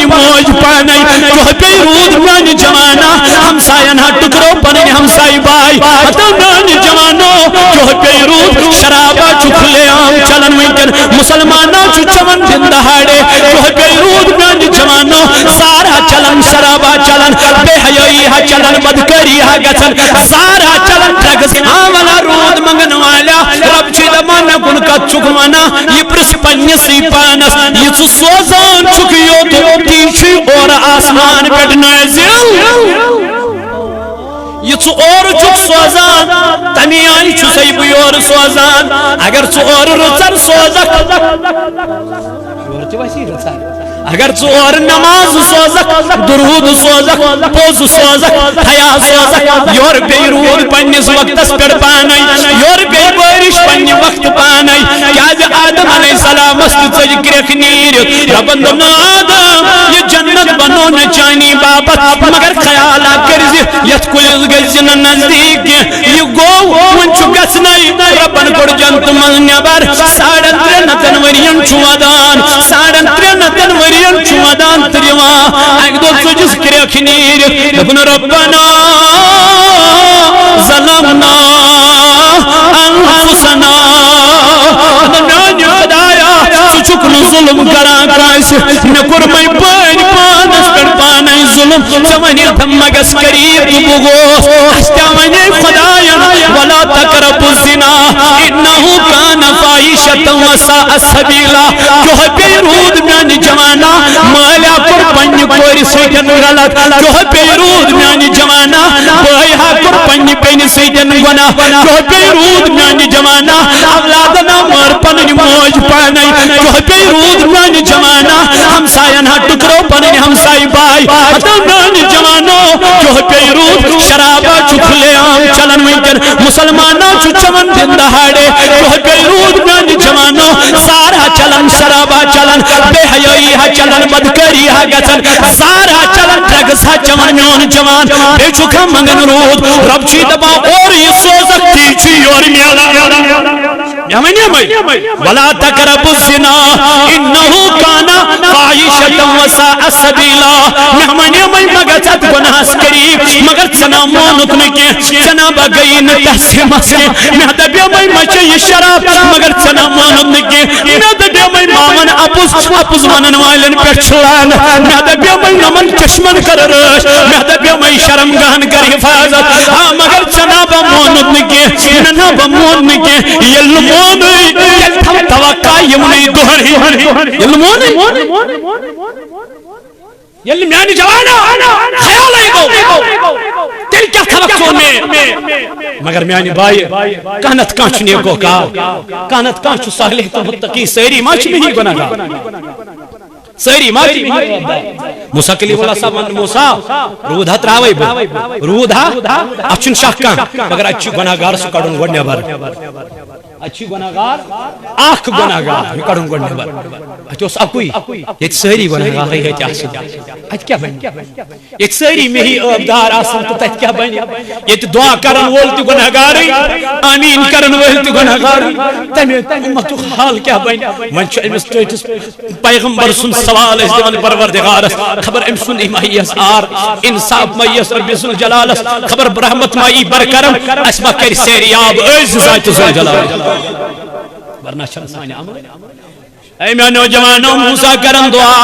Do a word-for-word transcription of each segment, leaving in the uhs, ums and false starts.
پنٕنۍ موج پانے، چوہ پے روٗد میانہِ جوانا، ہمساین ہا ٹکرو پنٕنۍ ہمسایہِ باے۔ ہتو میانہِ جوانو، چوہ پے روٗد شرابا چھُ کھلے عام چلان وٕنکیٚن، مسلمانا چھُ چوان دن دہاڑے۔ چوہ پے روٗد میانہِ جوانو، سارا چلان شرابا چلان، بے حیٲیی ہا چلان، بدکٲری ہا گژھان، سارا چلان ڈرگس۔ ہاں ولا روٗد منگن والا، رب چھُ دپان مےٚ کُن کتھ چھُکھ ونان؟ یہِ پرژھ پننِسٕے پانس، یہِ ژٕ سوزان چھُکھ یوٚت، تی چھُے اورٕ آسمان پٮ۪ٹھ نٲزِل۔ یہِ ژٕ اورٕ چھُکھ سوزان، تَمی آیہِ چھُسَے بہٕ یورٕ سوزان۔ اگر ژٕ اورٕ رٕژر سوزکھ، یورٕ تہِ وَسی رٕژر۔ اگر ژٕ اورٕ نماز سوزکھ، درود سوزکھ، پوٚز سوزکھ، حیا سوزکھ، یورٕ پیٚیہِ روٗد پننِس وقتس پٮ۪ٹھ پانے، یورٕ پیٚیہِ بٲرِش پننہِ وقتہٕ پانے۔ کیازِ آدم علیہ السلامس تہِ ژٔج کرٛیکھ نیٖرِتھ۔ ربن دوٚپ نہٕ آدم، یہِ جنت بنو نہٕ چانی باپتھ، مگر خیالا کٔرزِ، یتھ کُلِس گژھِ نہٕ نزدیٖک کینٛہہ۔ یہِ گوٚو، وۄنۍ چھُ گژھنَے۔ رۄبَن کوٚڑ جنتہٕ منٛز نٮ۪بر۔ ساڑن ترٛٮ۪ن ہَتَن ؤرِین چھُ وَدان، ساڑن ترٛٮ۪ن ہَتَن ؤرِین چھُ وَدان تہٕ دِوان۔ اَکہِ دۄہ ژٔجِس کرٛیکھ نیٖرِتھ، دوٚپُن، ربنا ظلمنا انفسنا۔ میانہِ خدایا، ژٕ چھُکھ نہٕ ظُلُم کران کٲنٛسہِ۔ مےٚ کوٚرمَے پٲنۍ پانَس پٮ۪ٹھ پانے ظُلُم۔ ژےٚ وَنے تھم مَگَس قریب تہٕ بہٕ گوس۔ اَسہِ تہِ وَنے خدایَن، ولا تقربوا الزنا انه كان فاحشة وساء سبيلا۔ چوہ پے روٗد میانہِ جوانا، مالیا کوٚر پننہِ کورِ سۭتۍ غلط۔ چوہ پے روٗد میانہِ جوانا، بٲے ہا کوٚر پننہِ بیٚنہِ سۭتۍ گۄناہ۔ چوہ پے روٗد میانہِ جوانا، اولادن ہا مٲر پنٕنۍ موج پانے۔ چوہ پے روٗد میانہِ جوانا، ہمساین ہا ٹکرو پنٕنۍ ہمسایہِ باے۔ ہتو میانہِ جوانو، چوہ پے روٗد شرابا چھُ کھلے عام چلان وٕنکیٚن۔ مسلمانا چھُ چوان دن دہاڑے۔ چوہ پے روٗد میانہِ جوانو، سارا چلان شرابا چلان، بے حیٲیی ہا چلان، بدکٲری ہا گژھان، سارا چلان ڈرگس ہا چوان میون جوان۔ بیٚیہِ چھُکھ ہا منگان روٗد، رب چھُے دپان اورٕ یہِ سوزکھ، تی چھُے یورٕ میلان۔ مےٚ وَنے مَے، ولا تقربوا الزنا انه كان فاحشة وساء سبيلا۔ مےٚ وَنے مَے مہ گژھ اتھ گۄناہس قریب، مگر ژےٚ نا مونُتھ نہٕ کینٛہہ، ژےٚ نا بہ گٔیی نہٕ تحسیٖمس کینٛہہ۔ مےٚ دپیو مَے مہ چے یہِ شراب، مگر ژےٚ نا مونُتھ نہٕ کینٛہہ۔ مےٚ دپیو مَے مامن اپُز، اپُز ونن والٮ۪ن پٮ۪ٹھ چھُ لعنت۔ مےٚ دپیو مَے یِمن چشمن کر رٲچھ، مےٚ دپیو مَے شرم گاہن کر حفاظت۔ آ، مگر ژےٚ نا بہ مونُتھ نہٕ کینٛہہ، مےٚ نا بہ مون نہٕ کینٛہہ۔ ییٚلہِ نہٕ مونُے، تیٚلہِ تھاو توقع یِمنٕے دۄہن ہُنٛد۔ ییٚلہِ نہٕ مونُے، ییٚلہِ نہٕ میانہِ جوانا خیالٕے گوٚو، تیٚلہِ کیٛاہ تھاوکھ ژٕ مےٚ؟ مگر میانہِ بایہِ، کانٛہہ نتہٕ کانٛہہ چھُ نیکو کار، کانٛہہ نتہٕ کانٛہہ چھُ صالح تہٕ متقی، سٲری ما چھِ مےٚ ہی گۄناہ گار؟ سٲری ما چھِ؟ موسیٰ کلیم اللہ صاحب ونان، موسیٰ، روٗد ہا تراوے بہٕ، روٗد ہا، اتھ چھُنہٕ شک کانٛہہ، مگر اتہِ چھُ گۄناہ گار، سُہ کڑُن گۄڈٕ نٮ۪بر۔ اتہِ چھُ گۄناہ گار، اکھ گۄناہ گار، یہِ کڑُن گۄڈٕ نٮ۪بر۔ اتہِ اوس اکُے، ییٚتہِ سٲری گۄناہ گارٕے ہیٚتہِ آسٕنۍ۔ اتہِ کیٛاہ بنہِ؟ ییٚتہِ سٲری مےٚ ہی عٲبدار آسن تہٕ تتہِ کیٛاہ بنہِ؟ ییٚتہِ دعا کرن وول تہِ گۄناہ گارٕے، آمیٖن کرن وٲلۍ تہِ گۄناہ گارٕے، تمہِ امتُک حال کیٛاہ بنہِ؟ وۄنۍ چھُ أمِس ٹٲٹھِس پیغمبر سُنٛد سوال أسۍ دِوان پروردگارس، خبر أمۍ سُنٛد یہِ ما یِیَس عار، انصاف ما یِیَس رب ذوالجلالس، خبر رحمت ما یی برکرم، اَسہِ ما کرِ سیریاب أزۍ ذاتِ ذوالجلال۔ ورنہ چھنہٕ سانہِ عملہٕ۔ اے میانیو جوانو، موسیٰ کرن دعا،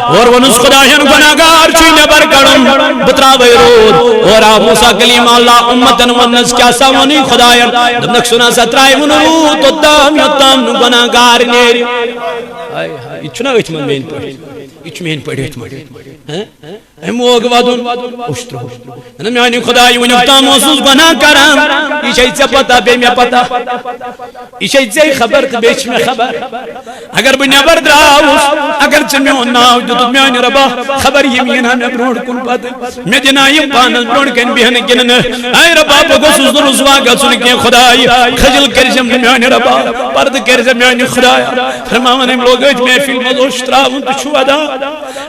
اور ووٚنُس خداین گۄناہ گار چھُے نٮ۪بر کڑُن، بہٕ تراوے روٗد۔ اور آو موسیٰ کلیم اللہ اُمتن ووٚننس کیٛاہ سا ووٚنُے خداین؟ دوٚپنکھ سُہ نہ سا ترٛاوُن روٗد توٚتام یوٚتام نہٕ گۄناہ گار نیرِ۔ ہاے ہاے، یہِ چھُنہ أتھۍ منٛز میٲنۍ پٲٹھۍ، یہِ چھُ میٲنۍ پٲٹھۍ أتھۍ منٛز۔ ہہ؟ أمۍ ووگ ودُن، اوٚش ترٛووُس۔ نہ میانہِ خدایہِ، وُنیُک تام اوسُس گۄناہ کران۔ یہِ چھے ژےٚ پتہ، بیٚیہِ مےٚ پتہ۔ یہِ چھے ژےٚ خبر تہٕ بیٚیہِ چھِ مےٚ خبر۔ اگر بہٕ نٮ۪بر درٛاوُس، اگر ژےٚ میون ناو دیُتُتھ میانہِ رۄبا، خبر یِم یِن ہا مےٚ برونٛٹھ کُن پتہٕ، مےٚ دِن ہا یِم پانس برونٛٹھ کنہِ بیہنہٕ کِنہٕ نہٕ۔ اے رۄبا، بہٕ گوٚژھُس نہٕ رُسوا گژھُن کینٛہہ۔ خداے، خجل کٔرۍ زٮ۪م نہٕ میانہِ رۄبا، پردٕ کٔرۍ زٮ۪م میانہِ خدایا۔ فرماوان أمۍ لوگ أتھۍ محفِل منٛز اوٚش ترٛاوُن تہٕ چھُ ودان۔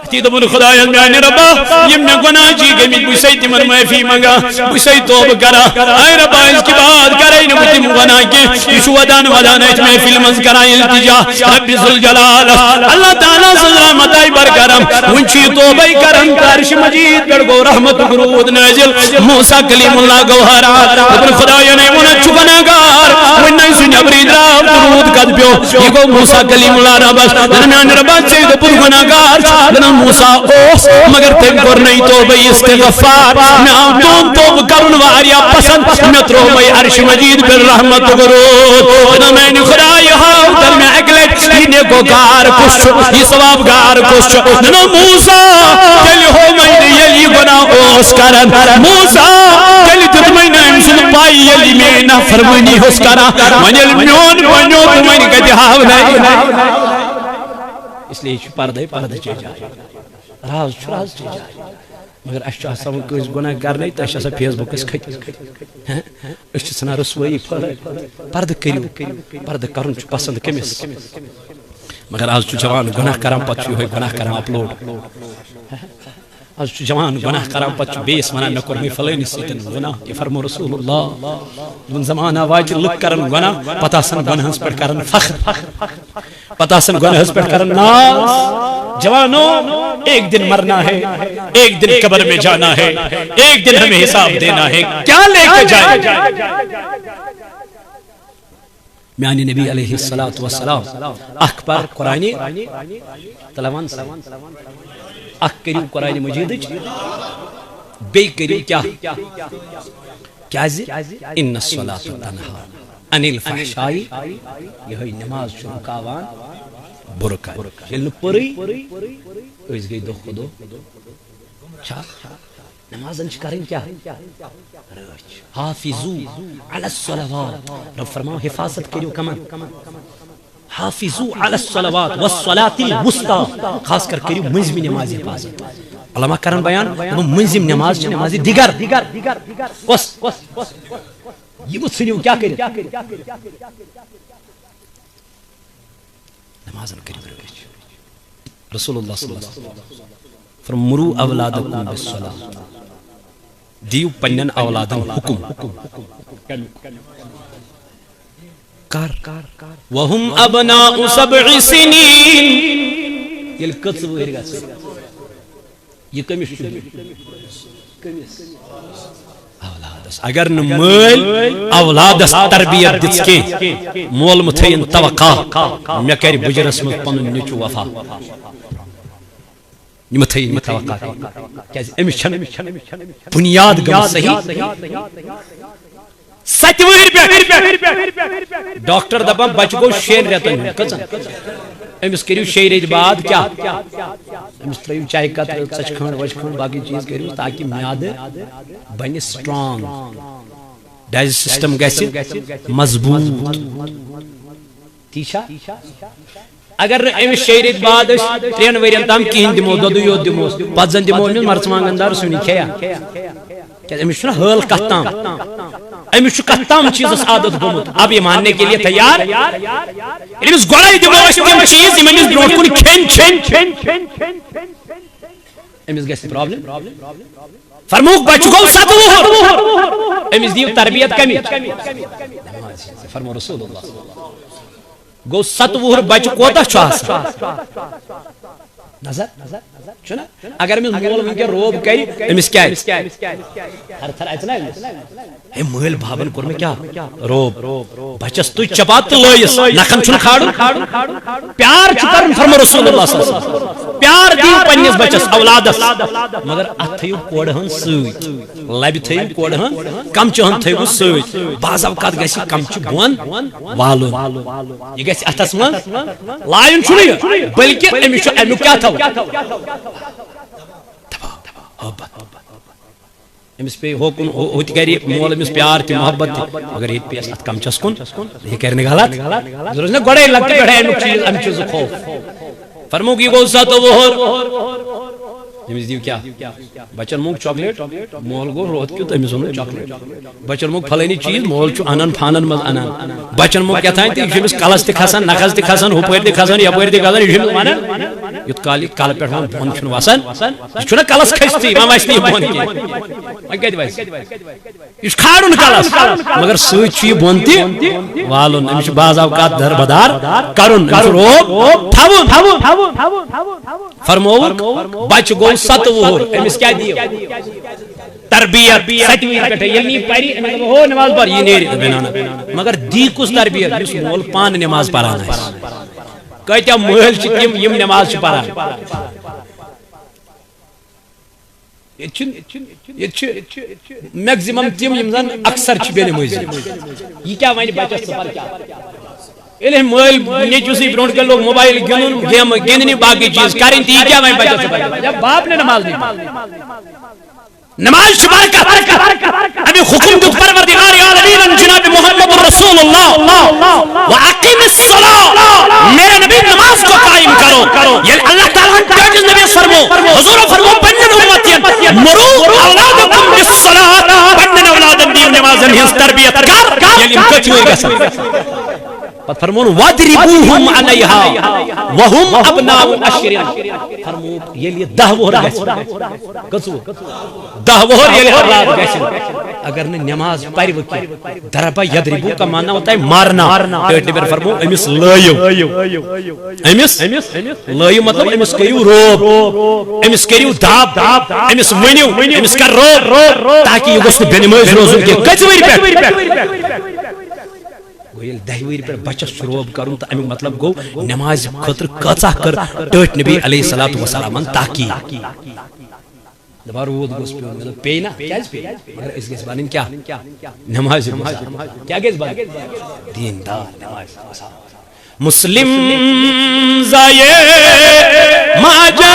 تی دوٚپُن خدایس، میانہِ رۄبا، یِم مےٚ گۄناہ چھِ گٔمٕتۍ، بہٕ چھُسے تِمن معٲفی منگان، بہٕ چھُسے توبہٕ کران۔ اے رۄبا، أزکہِ بعد کرے نہٕ بہٕ تِم گۄناہ کینٛہہ۔ یہِ چھُ ودان ودان أتھۍ محفِلہِ منٛز کران التجا رب ذوالجلالس۔ اللہ تعالیٰ سٕنٛز مداے برگرم، وۄنۍ چھُ یہِ توبَے کران، تہٕ عرش مجید پٮ۪ٹھ گوٚو رحمتُک روٗد نٲزِل۔ موسیٰ کلیم اللہ گوٚو حٲران، دوٚپُن، خدایَن ہے ووٚن، اَتھ چھُ گناہ گار، وۄنۍ نٔے سُہ نٮ۪برٕے درٛاو تہٕ روٗد کَتھ پیوٚو؟ یہِ گوٚو موسیٰ کلیم اللہ ربَس، دوٚپُن، میٛانہِ ربا، ژےٚ دوٚپُتھ گناہ گار چھُ۔ دَپان، موسیٰ اوس، مگر تٔمۍ کوٚر نہٕ یہِ توبَے استغفار۔ مےٚ آو تُہُنٛد توبہٕ کرُن واریاہ پسند، مےٚ ترٛوو وۄنۍ عرش مجید پٮ۪ٹھ رحمتُک روٗد۔ دَپان، میٛانہِ خدایہِ، ہاو تَل مےٚ اَکہِ لٹہِ، یہِ نیکوکار کُس چھُ، یہِ ثواب گار کُس چھُ؟ دَپان، موسیٰ، تیٚلہِ ہوو مےٚ نہٕ، ییٚلہِ یہِ گۄناہ اوس کران۔ موسیٰ، تیٚلہِ دیُت مےٚ نہٕ أمۍ سُنٛد پَے، ییٚلہِ یہِ میٛٲنۍ نافرمٲنی اوس کران۔ وۄنۍ ییٚلہِ میون بنیو، تہٕ وۄنۍ کَتہِ ہاونَے؟ اس لیے چھُ پردے پردٕچے جاے۔ راز چھُ رازٕچے جاے۔ مگر اَسہِ چھُ آسان وۄنۍ کٲنٛسہِ گۄناہ کرنے، تہٕ اَسہِ چھِ آسان فیس بُکَس کھٔتِتھ۔ ہہ؟ أسۍ چھِ ژھٕنان رسوٲیی پھٔہلٲوِتھ۔ پردٕ کٔرِو، پردٕ کرُن چھُ پسند کٔمِس؟ مگر آز چھُ جوان گۄناہ کران، پتہٕ چھُ یِہوٚے گۄناہ کران اپلوڈ۔ آز چھُ جوان گۄناہ کران، پتہٕ چھُ بیٚیِس ونان، مےٚ کوٚر مےٚ فلٲنِس سۭتۍ گۄناہ، یہِ فرمو رسول اللہ۔ دوٚپُن، زمانہ واتہِ لُکھ کرن گۄناہ، پتہٕ آسن گۄناہس پٮ۪ٹھ کران فخر۔ پتہ آسن گۄناہس پٮ۪ٹھ کران ناز۔ جوانو، ایک دن مرنا ہے، ایک دن قبر میں جانا ہے، ایک دن ہمیں حساب دینا ہے، کیا لے کے جائیں؟ میانہِ نبی علیہ الصلوۃ والسلام، اکھ پر قرآنِ تلاوان، اکھ کٔرِو قرآنِ مجیدٕچ، بیٚیہِ کٔرِو کیٛاہ؟ کیازِ؟ ان الصلاۃ تنہا عن الفحشاء، یِہوٚے نماز چھُ رُکاوان بُرٕ کامہِ۔ ییٚلہِ نہٕ پٔرٕے، أسۍ گٔے دۄہ کھۄتہٕ دۄہ چھا؟ نمازن چھِ کرٕنۍ کیٛاہ؟ رٲچھ۔ حافظوا علی الصلوات۔ رب فرماو، حفاظت کٔرِو کمن؟ حافظوا علی الصلوات والصلاۃ الوسطی۔ خاص کر کٔرِو مٔنزمہِ نمازِ حفاظت۔ علماء کرن بیان، دوٚپُن، مٔنزِم نماز چھِ نمازِ دِگر۔ کۄس؟ یہِ مہٕ ژھٕنِو کیٛاہ کٔرِتھ؟ نمازن کٔرِو رٲچھ۔ رسول اللہ صلی اللہ علیہ وسلم فرموو، مروا اولادکم بالصلاۃ، دِیِو پننٮ۪ن اولادن حکم۔ کر؟ وهم ابناء سبع سنین۔ ییٚلہِ کٔژ وٕہٕرۍ گژھن، یہِ کٔمِس چھُ دیُن؟ کٔمِس؟ اولادس۔ اگر نہٕ مٲلۍ اولادس تربیت دِژ کینٛہہ، مول مہٕ تھٲیِن توقع مےٚ کرِ بُجرس منٛز پنُن نیٚچُو وفا۔ یہِ مہٕ تھٲیِن یہِ توقع کینٛہہ۔ کیازِ أمِس چھنہٕ بُنیاد گٔمٕژ صحیح۔ ستہِ وٕہٕرۍ پٮ۪ٹھ۔ ڈاکٹر دپان، بچہِ گوٚو شٮ۪ن رٮ۪تن ہُنٛد۔ کٔژن؟ أمِس کٔرِو شیٚیہِ رٮ۪تۍ بعد کیٛاہ؟ أمِس ترٲیِو چایہِ قطرٕ، ژۄچہِ کھنٛڈ وۄچہِ کھنٛڈ، باقٕے چیٖز کٔرِو، تاکہِ میادٕ بنہِ سٹرانگ، ڈائجسٹ سسٹم گژھِ مضبوط۔ ٹھیٖک چھا؟ اگر نہٕ أمِس شیٚیہِ رٮ۪تۍ بعد أسۍ ترٛٮ۪ن ؤرین تام کِہیٖنۍ دِمو، دۄدٕے یوت دِموس، پتہٕ زن دِمو أمِس مرژٕوانٛگن دار سیُن، یہِ کھیٚیا؟ کیازِ أمِس چھُنہ حٲل کتھ تام، أمِس چھُ کتھ تام چیٖزس عادت گوٚمُت۔ اب یہ ماننے کے لیے تیار، ییٚلہِ أمِس گۄڈے دِمو أسۍ تِم چیٖز، یِم أمِس برونٛٹھ کُن کھیٚنۍ چھِ، أمِس گژھِ پرابلم۔ فرمووُکھ، بچہِ گوٚو ستہٕ وُہُر، أمِس دِیِو تربیت کمِچ؟ فرموو رسول اللہ۔ گوٚو ستہٕ وُہُر بچہِ کوتاہ چھُ آسان؟ نظر چھُنہ؟ اگر أمِس مول وٕنکٮ۪ن روب کرِ، أمِس کیٛازِ؟ تھر تھر اژِ نہ أمِس؟ ہے، مٲلۍ بابن کوٚر مےٚ کیٛاہ؟ روب۔ بچس تُج چپا تہٕ لٲیِس، نکھن چھُنہٕ کھالُن۔ پیار چھُ کرُن، فرموو رسول اللہ صلی اللہ علیہ وسلم۔ پیار دِیِو پننِس بچس، اولادس، مگر اتھ تھٲیِو کورِ ہن سۭتۍ۔ لبہِ تھٲیِو کورِ ہن، کمچہٕ ہن تھٲیِو سۭتۍ۔ بعض اوقات گژھِ کمچہٕ بۄن والُن۔ یہِ گژھِ اتھس منٛز لایُن چھُنہٕ یہِ، بلکہِ أمِس چھُ امیُک کیٛاہ تھاوُن؟ دباو، محبت۔ أمِس پیٚیہِ ہوکُن، ہُہ، ہُہ تہِ کرِ مول أمِس پیار تہِ محبت تہِ، مگر ییٚتہِ پیٚیَس اتھ کمچس کُن، یہِ کرِ نہٕ غلط۔ یہِ روزِ نہ گۄڈے لۄکٹہِ پٮ۪ٹھے امیُک چیٖز، امہِ چیٖزُک خوف۔ فرمووُکھ، یہِ گوٚو ستہٕ وُہُر۔ أمِس دِیِو کیٛاہ؟ بچن موٚنگ چاکلیٹ، مول گوٚو روتھ کیُتھ، أمِس اوٚن نہٕ چاکلیٹ۔ بچن موٚنگ پھلٲنی چیٖز، مول چھُ انان فانن منٛز انان۔ بچن موٚنگ کیٛاہ تام تہٕ یہِ چھُ أمِس کلس تہِ کھسان، نکھس تہِ کھسان، ہُپٲرۍ تہِ کھسان، یپٲرۍ تہِ کھسان، یہِ چھُ أمِس ونان۔ یُتھ کال یہِ کلہٕ پٮ۪ٹھ وۄنۍ بۄن چھُنہٕ وسان، یہِ چھُنہ کلس کھٔسِتھٕے، وۄنۍ وسہِ نہٕ یہِ بۄن کینٛہہ۔ وۄنۍ کتہِ وسہِ؟ یہِ چھُ کھالُن کلس، مگر سۭتۍ چھُ یہِ بۄن تہِ والُن۔ أمِس چھُ بعض اوقات دربدار کرُن، أمِس چھُ روب تھاوُن۔ فرمووُکھ، بچہٕ گوٚو ستہٕ وُہُر، أمِس کیٛاہ دِیِو؟ تربیت۔ ستہِ وٕہٕرۍ پٮ۪ٹھے ییٚلہِ نہٕ یہِ پرِ، أمِس دَپو، ہو، نٮ۪ماز پَر، یہِ نیرِ۔ نہ، نہ، نہ۔ مگر دی کُس تربیت؟ یُس مول پانہٕ نٮ۪ماز پران آسہِ۔ کۭتیٛاہ مٲلۍ چھِ تِم، یِم نٮ۪ماز چھِ پران؟ ییٚتہِ چھِنہٕ، ییٚتہِ چھِ maximum تِم، یِم زَن اکثر چھِ بے نمٲزی۔ یہِ کیٛاہ وَنہِ بَچَس، ژٕ پَر کیٛاہ؟ ییٚلہِ أمۍ مٲلۍ نیٚچوِسٕے برونٛٹھ کَنہِ لوگ موبایل گِنٛدُن، گیمہٕ گِنٛدنہِ، باقٕے چیٖز کَرٕنۍ، تہٕ یہِ کیٛاہ وَنہِ بَچَس، ژٕ پَر کیٛاہ؟ یا باپ نے نماز نہیں پَران۔ نماز چھِ برکت۔ اَمیُک حُکم دیُت پروردگار عالمیٖنَن جناب محمد رسول اللہ، "وَأَقِمِ الصَّلَاةَ"، میرے نبی، نماز کو قائم کرو۔ ییٚلہِ اللہ تعالیٰ ہن ٹٲٹھِس نبیَس فرمو، حضور فرمو پننٮ۪ن اُمتین، "مُرُوا أَوْلَادَكُمْ بِالصَّلَاةِ"، پننٮ۪ن اولادن دِیِو نمازن ہٕنٛز تربیت۔ کر؟ ییٚلہِ یِم کٔژِ وٕہٕرۍ گژھن؟ پتہٕ فرمون، "وَاضْرِبُوهُمْ عَلَيْهَا وَهُمْ أَبْنَاءُ عَشْرٍ"۔ فرمووُکھ، ییٚلہِ یہِ دَہ وُہُر گژھِ، کٔژ وُہُر؟ دَہ وُہُر ییٚلہِ اولاد گژھِ، اگر نہٕ نماز پرِ وۄنۍ کینٛہہ، ضَرَبَ یَضْرِبُ کا معنی ہوتا ہے مارنا۔ ٹٲٹھۍ نبیَن فرموو، أمِس لٲیِو۔ أمِس لٲیِو مطلب أمِس کٔرِو روب، أمِس کٔرِو دَب، أمِس ؤنِو، أمِس کر روب، تاکہِ یہِ گوٚژھ نہٕ بے نمٲز روزُن کینٛہہ۔ کٔژِ وٕہٕرۍ پٮ۪ٹھ؟ گوٚو ییٚلہِ دَہہِ وٕہٕرۍ پٮ۪ٹھ بچس چھُ روب کرُن، تہٕ امیُک مطلب گوٚو نمازِ خٲطرٕ کۭژاہ کٔر ٹٲٹھۍ نبی علیہ الصلوۃ والسلامن تاکید۔ دپان روٗد گوٚژھ پیوٚن، مےٚ دوٚپ پیٚیہِ نا، کیٛازِ پیٚیہِ؟ مگر أسۍ گژھِ بنٕنۍ کیٛاہ؟ نمازِ گژھِ۔ کیٛاہ گژھِ بنٕنۍ؟ دیٖندار نمازِ۔ مسلم زایے ماجہ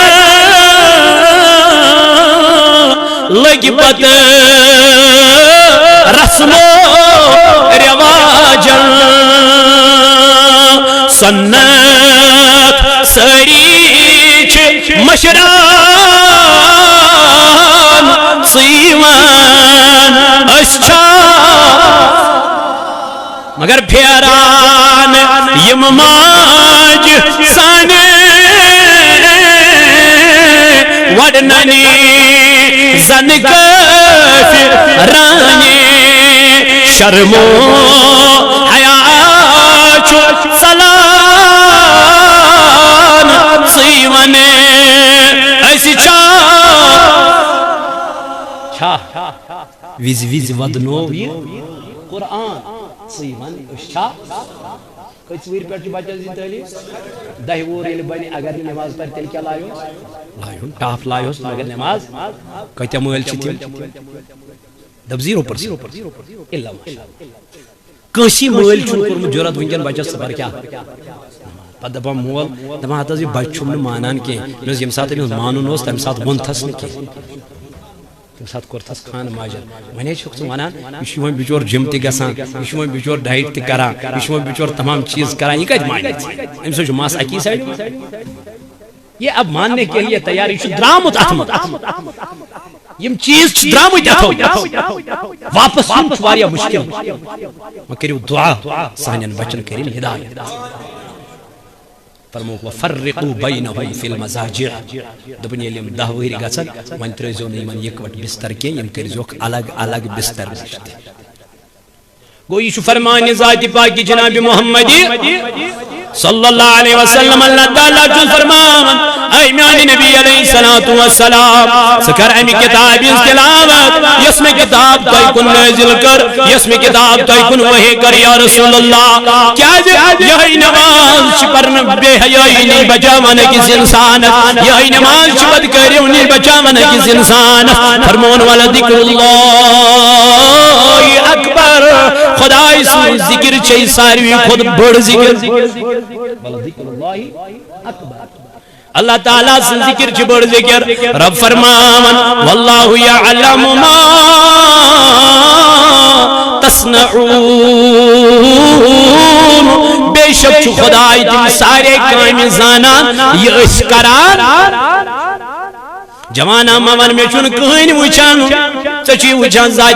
لگی پتہ رسم و رواجن، سنت سٲری چھِ مشران ژٕے وَن أسۍ چھا، مگر پھیران یِم ماجہِ سانہِ وڈننی زن کٲفرانہِ شرم و حیا چھُ ژلان ژٕے وَن أسۍ چھا۔ چھا وِزِ وِزِ ودنو یہِ قرآن، ژٕے وَن أسۍ چھا۔ کٔژِ وٕہٕرۍ پٮ۪ٹھ چھُ بچس دِنۍ تعلیٖم؟ دَہہِ وُہُر ییٚلہِ بنہِ، اگر نہٕ نماز پرِ، تیٚلہِ کیٛاہ لایوس؟ لایُن ٹاپھ لایوس، مگر نماز کۭتیٛاہ مٲلۍ چھِ تِم؟ دَپ زیٖرو پٔرسنٹ۔ الا ماشاءاللہ۔ کٲنٛسی مٲلۍ چھُنہٕ کوٚرمُت جُرت وٕنکٮ۪ن بچس ژٕ پر کیٛاہ؟ پتہٕ دپان مول، دپان ہتہٕ حظ یہِ بچہِ چھُم نہٕ مانان کینٛہہ۔ مےٚ دوٚپُس ییٚمہِ ساتہٕ أمِس مانُن اوس، تَمہِ ساتہٕ ووٚنتھس نہٕ کینٛہہ۔ تَمہِ ساتہٕ کوٚرتھس خان ماجن۔ وۄنۍ ہے چھُکھ ژٕ ونان، یہِ چھُ وۄنۍ بِچور جِم تہِ گژھان، یہِ چھُ وۄنۍ بِچور ڈایٹ تہِ کران، یہِ چھُ وۄنۍ بِچور تمام چیٖز کران، یہِ کتہِ مانہِ؟ أمِس حظ چھُ مس اکی سایڈٕ۔ یہ اب ماننے کے لیے تیار، یہ چھُ درامُت اتھ منٛز۔ یم چیز چھِ درامٕتۍ اتھو۔ واپس یُن چھُ واریاہ مشکل۔ وۄنۍ کٔرِو دعا سانٮ۪ن بچن کٔرِن ہدایت۔ فرمووُکھ، "وفرقوا بینہم فی المضاجع"۔ دوٚپُن، ییٚلہِ یِم دَہ وٕہٕرۍ گژھن، وۄنۍ ترٲیزیو نہٕ یِمن یِکوَٹہٕ بستر کینٛہہ، یِم کٔرۍزیوکھ الگ الگ بستر نِش تہِ۔ گوٚو، یہِ چھُ فرمان ذاتِ پاکِ جناب محمدی صلی اللہ علیہ وسلم۔ اللہ تعالیٰ چھُ فرماوان، اے میانہِ نبی علیہ الصلوۃ والسلام، ژٕ کر امہِ کتابہِ ہٕنٛز تلاوت، یۄس مےٚ کتاب تۄہہِ کُن نٲزِل کٔر، یۄس مےٚ کتاب تۄہہِ کُن وحی کٔر، یا رسول اللہ۔ کیازِ؟ یہے نماز چھِ پرنہٕ بے حیٲیی نِش بچاوان أکِس انسانس، یہے نماز چھِ بدکٲریو نِش بچاوان أکِس انسانس۔ فرمون، ولذکر اللہ اکبر، خداے سُنٛد ذکر چھے ساروی کھۄتہٕ بٔڑ ذکر۔ ولذکر اللہ اکبر۔ اللہ تعالیٰ سٕنٛز ذکر چھِ بٔڑ ذکر۔ رب فرماوان، واللہ یعلم ما تصنعون۔ بے شک چھُ خداے تِم سارے کامہِ زانان، یہِ أسۍ کران۔ جوانا، مہ ون مےٚ چھُنہٕ کٕہٕنۍ وٕچھان، ژےٚ چھُے وٕچھان ذاتِ